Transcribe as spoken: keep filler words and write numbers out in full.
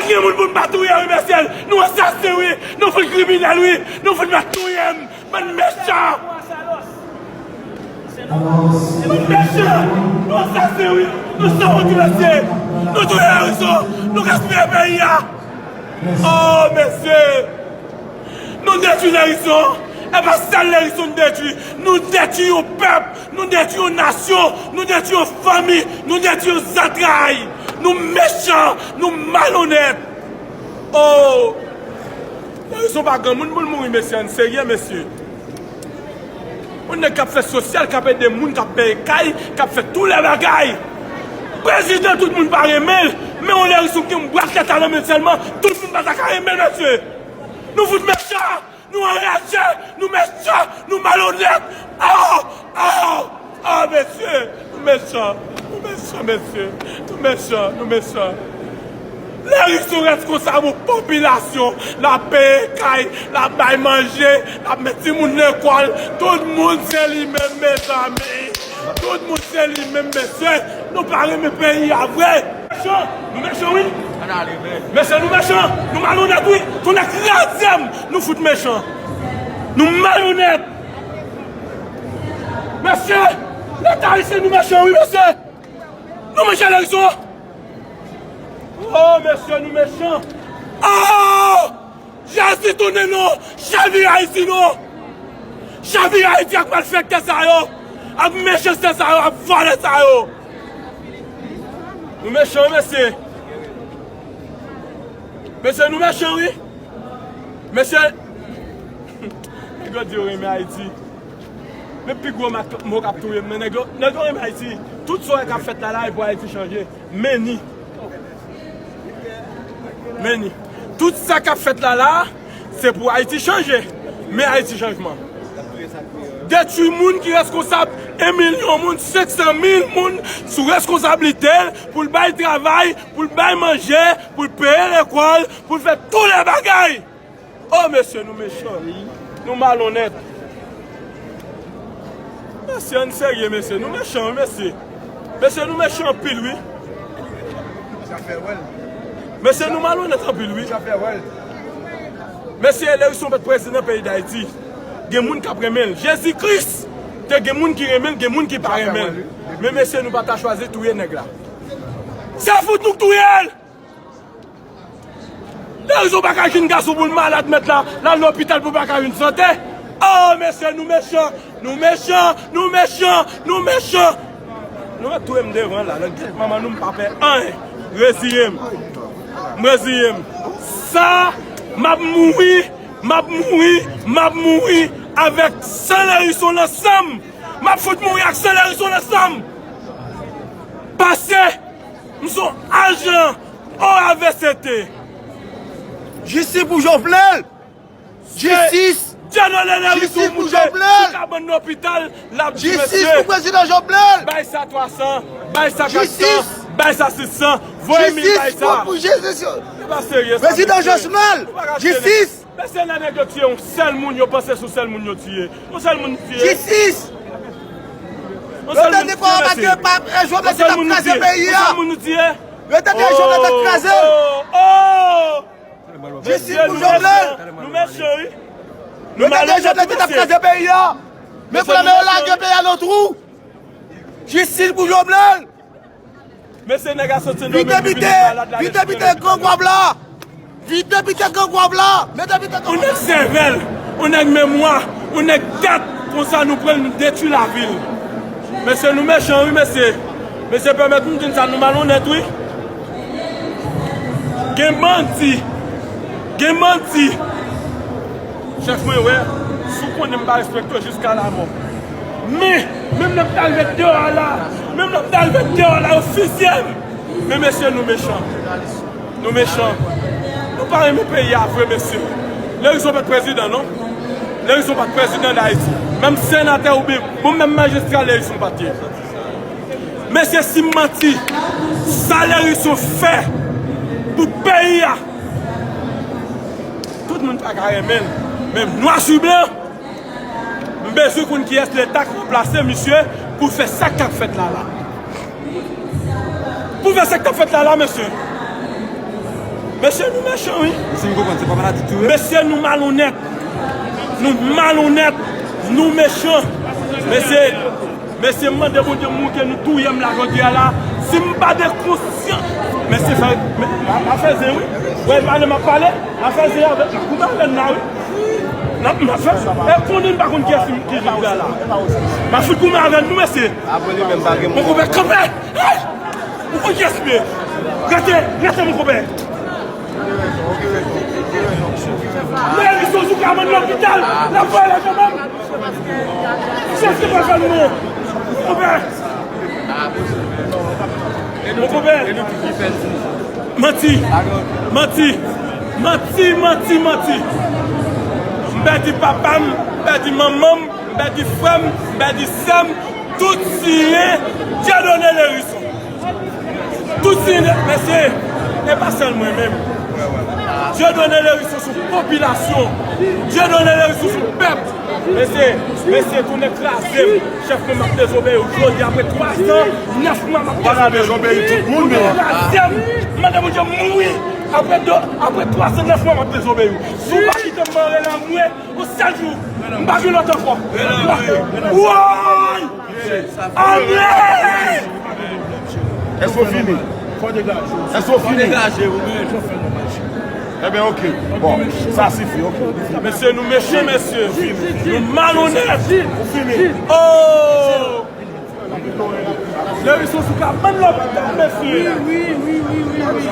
Gen moun pou n pa touye, wi, mesye. Nou asasen, wi. Nou fout kriminèl, wi. Nou fout mèt touye m. Bann mechan. Bann mechan. Nou asasen, wi. Nou sanwont, wi, mesye. Nou touye Lèrizon. Nou gaspiye peyi a. Oh, mesye. Nou detwi Lèrizon. E pa sèl Lèrizon nou detwi. Nou detwi yon pèp. Nou detwi yon nasyon, nou detwi yon fanmi, nou detwi yon zantray. Nou mechan, nou malonèt. Oh! Lèrizon pa granmoun pou l mouri, mesye, ann serye, mesye. Yon nèg k ap fè sosyal, k ap ede moun, k ap peye kay, k ap fè tou lè bagay. Prezidan, tout moun pa renmen l, men yon Lèrizon ki gen yon bwa tèt a nan men l sèlman, tout moun pa ta ka renmen l, mesye. Nou fout mechan! Nou anraje, nou mechan, nou malonèt. Oh, oh, oh, mesye, nou mechan, nou mechan, mesye, nou mechan, nou mechan. Lèrizon reskonsab yon popilasyon, l ap peye kay, l ap bay manje, l ap met timoun lekòl, tout moun se li menm, mezanmi. Tout moun se li menm, mesye. Nou pa renmen peyi a vre. Mechan, nou mechan, wi. Mesye, nou mechan, nou malonèt, wi. Tonnè kraze m, nou fout mechan. Nou malonèt. Mesye, Leta ayisyen, nou mechan, wi, mesye. Nou mechan, Lèrizon. Oh, mesye, nou mechan. Oh! Jezi tounen non, chavire Ayiti non. Chavire Ayiti ak malfektè sa yo, ak mechanstè sa yo, ak vòlè sa yo. Nou mechan, mesye. Mesye, nou mechan, wi. Mesye, nèg yo di yo renmen Ayiti. Men pi gwo ma-, mo k ap touye m nan, nèg yo, nèg yo renmen Ayiti. Tout sa w wè k ap fèt la la, e pou Ayiti chanje. Men ni. Men ni. Tout sa k ap fèt la la, se pou Ayiti chanje. Men Ayiti chanjman. Detwi moun ki reskonsab en milyon moun, senk san mil moun sou reskonsablite l, pou l bay travay, pou l bay manje, pou l peye lekòl, pou l fè tou lè bagay. Oh, mesye, nou mechan. Nou malonèt. Mesye, ann serye, mesye. Nou mechan, wi, mesye. Mesye, nou mechan anpil, wi. Mesye, nou malonèt anpil, wi. Mesye, Lèrizon pa t prezidan peyi Dayiti. Gen moun k ap renmen l. Jezi Kris te gen moun ki renmen l, gen moun ki pa renmen l. Men, mesye, nou pa ta chwazi touye nèg la. Se fout nou k touye l! Lèrizon pa ka jwenn gason pou l malad, mèt la, l al lopital pou l pa ka jwenn sante. Oh, mesye, nou mechan, nou mechan, nou mechan, nou mechan. Nou mèt touye m devan la, nan gèt manman nou, m pa pè anyen. Reziye m. M reziye m. Sa, m ap mouri, m ap mouri, m ap mouri avèk san Lèrizon nan san m. M ap fout mouri ak san Lèrizon nan san m. Pase M se yon ajan O A V C T. Jistis pou Jovenel! Jistis! Jistis pou Jovenel! Sou kabann lopital, l ap di mesye, jistis pou prezidan Jovenel! Bay sa twa san, bay sa kat san, bay sa sis san, voye mil bay sa. Jistis pou, pou jistis! Se pa serye sa, mesye. Prezidan Jovenel! Jistis! Mesye, lè nèg yo tiye yon sèl moun, yo panse se yon sèl moun yo tiye. Yon sèl moun tiye. Jistis! Yon sèl moun tiye, mesye. Yon sèl moun nou tiye. Yon sèl moun nou tiye. Yo tande Jovenel t ap kraze. Oh, oh, oh. Jistis pou Jovenel. Nou mechan, wi. Nou malonèt, mesye. Yo tande Jovenel t ap kraze peyi a. Men kounye a, men yo lage peyi a nan twou. Jistis pou Jovenel. Mesye, nèg a soti nan men nou vin malad la. Vite, vite, vite, grangwav la. Vite, vite, grangwav la. Mete vite, grangwav la. Yon nèg sèvèl, yon nèg memwa, yon nèg tèt, konsa nou pran l, nou detwi lavi l. Mesye, nou mechan, wi, mesye. Mesye, pèmèt m di n sa, nou malonèt, wi. Gen bandi. Gen bandi. Chèf mwen, wè, si w konnen m pa respekte w jiska lamò. Men, menm lè m ta rive deyò a la, menm lè m ta rive deyò a la, yo fizye m. Men mesye, nou mechan. Nou mechan. Nou pa renmen peyi a vre, mesye. Lèrizon pa t prezidan, non. Lèrizon pa t prezidan Dayiti. Menm senatè oubyen, bon, menm majistra Lèrizon pa t ye. Mesye, si m manti, sa Lèrizon fè pou peyi a, tout moun pa ka renmen l. Men nwa sou blan, m bezwen konn kiyès Leta k ranplase misye pou fè sa k ap fèt la la. Pou fè sa k ap fèt la la, mesye. Mesye, nou mechan, wi. Mesye, m konprann, se pa maladi tou, wi. Mesye, nou malonèt. Nou malonèt. Nou mechan. Mesye, mesye, m mande Bondye mouke nou touye m la jodi a la. Si m pa de konsyans. Mesye, fè, m, m, m ap fè zen, wi. Wè, pale, m ap pale. M ap fè zen avèk, m ap koute avè n la, wi. M ap, m ap fè, e konnen m pa konn kiyès ki, ki vin la la. M ap fout goumen avè nou, mesye. Mon konpè, kanpe! Hey! Ou konn kiyès m ye? Rete, rete, mon konpè. Lè Erickson Souka mann lopital, l ap voye la kanmenm. Chans ki pa fè l non. Mon konpè. Mon konpè. Manti. Manti. Manti, manti, manti. M pèdi papa m, m pèdi manman m, m pèdi frè m, m pèdi sè m. Tout siyen Dieudonné Lherisson. Tout siyen, mesye, e pa sèl mwen menm. Dieudonné Lherisson sou popilasyon. Dieudonné Lherisson sou pèp. Mesye, mesye, tounen kraze m. Chèf mwen, m ap dezobeyi w jodi apre twa zan nèf mwa m ap dezobeyi w. Tounen kraze m. M mande Bondye mouri. Apre de, apre twa zan nèf mwa m ap dezobeyi w. Si w pa kite m mare la, mwen, yon sèl jou, m pa gen lòt ankò. Woy! Amen! Èske w fini? Èske w fini? Ebyen, oke. Bon, sa sifi, oke. Mesye, nou mechan, mesye. Nou malonèt. Ou fini? Oh! Lherisson Souka, bann lopital, mesye. Wi, wi, wi, wi, wi, wi.